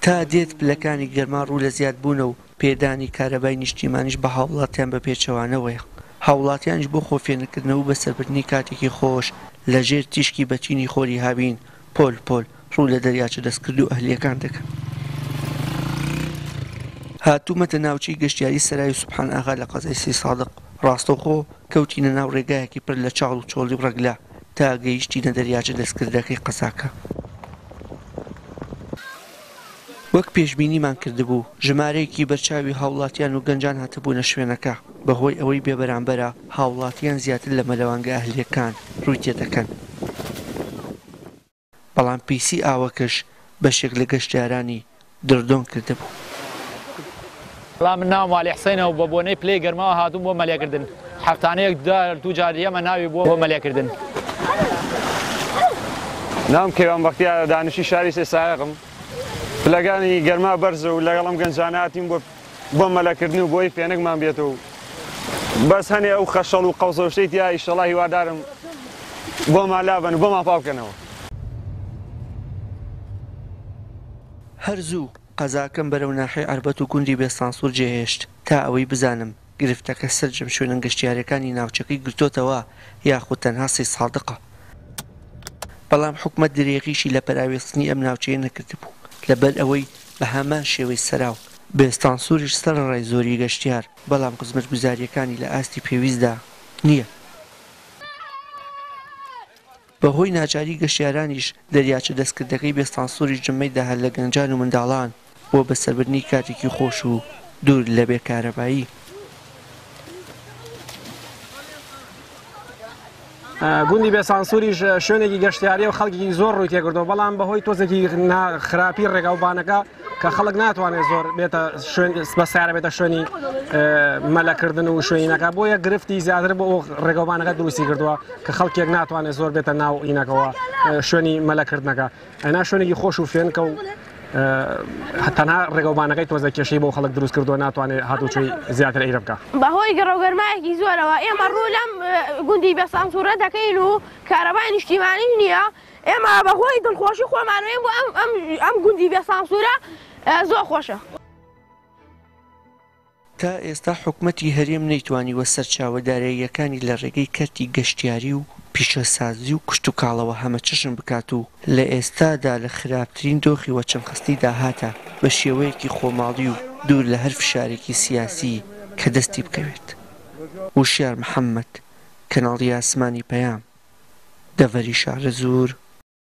تا دێت پلەکانی گەرما ڕوو لە زیادبوونە و پێدانی کارەبای نیشتیمانیش بە هاوڵاتیان بە پێچەوانەوەیە. هاوڵاتیانیش بۆ خۆفێنککردنەوە و بەسەربردنی کاتێکی خۆش لە ژێر تیشکی بەتینی خۆری هاوین پۆل پۆل ڕوو لە دەریاچە دەستکرد و ئەهلییەکان دەکەن. هاتوومەتە ناوچەی گەشتیاری سەرای سوبحان ئاغا لە قەزای سەیسادق، ڕاستەوخۆ کەوتینە ناو ڕێگایەکی پر لە چاڵ و چۆڵی و ڕەگلە تا گەیشتینە دەریاچە دەستکردەکەی قەزاکە. وەک پێشبینیمان کردبوو، ژمارەیەکی بەرچاوی هاوڵاتیان و گەنجان هاتبوونە شوێنەکە، بەهۆی ئەوەی بێبەرامبەرە، هاوڵاتیان زیاتر لە مەلەوانگە ئەهلییەکان ڕووی تێدەکەن. بەڵام پیسی ئاوەکەش بەشێک لە گەشتیارانی دڕدۆنگ کردبوو. وەڵا من ناوم والی حسینە و بە بۆنەی پلەی گەرماوە هاتووم بۆ مەلێکردن هەفتانە یەک جار دوو جار یەمە ناوی بۆ مەلێکردن. ناوم کەیوان بەختیارە دانیشتوی شاری سێسایەقم پلەکانی گەرما بەرزە و لەگەڵ ئەم گەنجانە هاتین بۆ بۆ مەلەکردن و بۆی فێنکمان بێتەوە و بەس هەنێ ئەو خەشەڵ و قەوزە و شتەی تیا ئیشەڵا هیوادارم بۆمان لابەن و بۆمان پاک بکەنەوە. هەر زوو قەزاکەم بەرەو ناحیەی عەربەت و گوندی بێستانسوور جێهێشت تا ئەوەی بزانم گرفتەکە سەرجەم شوێنە گەشتیاریەکانی ناوچەکەی گرتۆتەوە یاخود تەنها سەیدسادقە. بەڵام حکومەت درێغیشی لە پەراوێزخستنی ئەم ناوچەیە نەکردبوو لەبەر ئەوەی بە هەمان شێوەی سەراو بێستانسووریش سەرەڕای زۆری گەشتیار بەڵام خزمەتگوزارییەکانی لە ئاستی پێویستدا نییە. بەهۆی ناچاری گەشتیارانیش دەریاچە دەستکردەکەی بێستانسووریش جمەی داهات لە گەنجان و منداڵان بۆ بەسەربردنی کاتێکی خۆش و دوور لە بێ کارەبایی. گوندی بێسانسووریش شوێنێکی گەشتیاریە و خەڵکی زۆر ڕووی تێکردەوە بەڵام بەهۆی تۆزێکی خراپی ڕێگاوبانەکە کە خەڵک ناتوانێت زۆر بێتە شوێن بە سیارە بێتە شوێنی مەلەکردن و شوێنەکە بۆیە گرفتی زیاتر بۆ ڕێگەوبانەکە دروستی کردووە کە خەڵکێک ناتوانێت زۆر بێتە ناو ئینەکەوە شوێنی مەلەکردنەکە ئەنا شوێنێکی خۆش و فێنکە و تەنها ڕێگەوبانەکەی تۆزە کێشەی بۆ خەڵک دروست کردووە ناتوانێت هاتوچۆی زیاتر ئەیرە بکە. بەهۆی گڕوگەرمایەکی زۆرەوە ئێمە ڕوو لەم گوندی بێسانسوورە دەکەین و کارەبای نیشتیمانی نییە ئێمە بەهۆی دڵخۆشی خۆمانەوەین بۆ ئەم ئەم گوندی بێسانسوورە زۆر خۆشە. تا ئێستا حکومەتی هەرێم نەیتوانیوە سەرچاوە داراییەکانی لە ڕێگەی کەرتی گەشتیاری و پیشەسازی و کشتوکاڵەوە هەمەچەشن بکات و لە ئێستادا لە خراپترین دۆخی وەچەمخستنی داهاتە بە شێوەیەکی خۆماڵی و دوور لە هەر فشارێکی سیاسی کە دەستی بکەوێت. وشیار محەمەد، کەناڵی ئاسمانی پەیام، دەڤەری شارەزوور.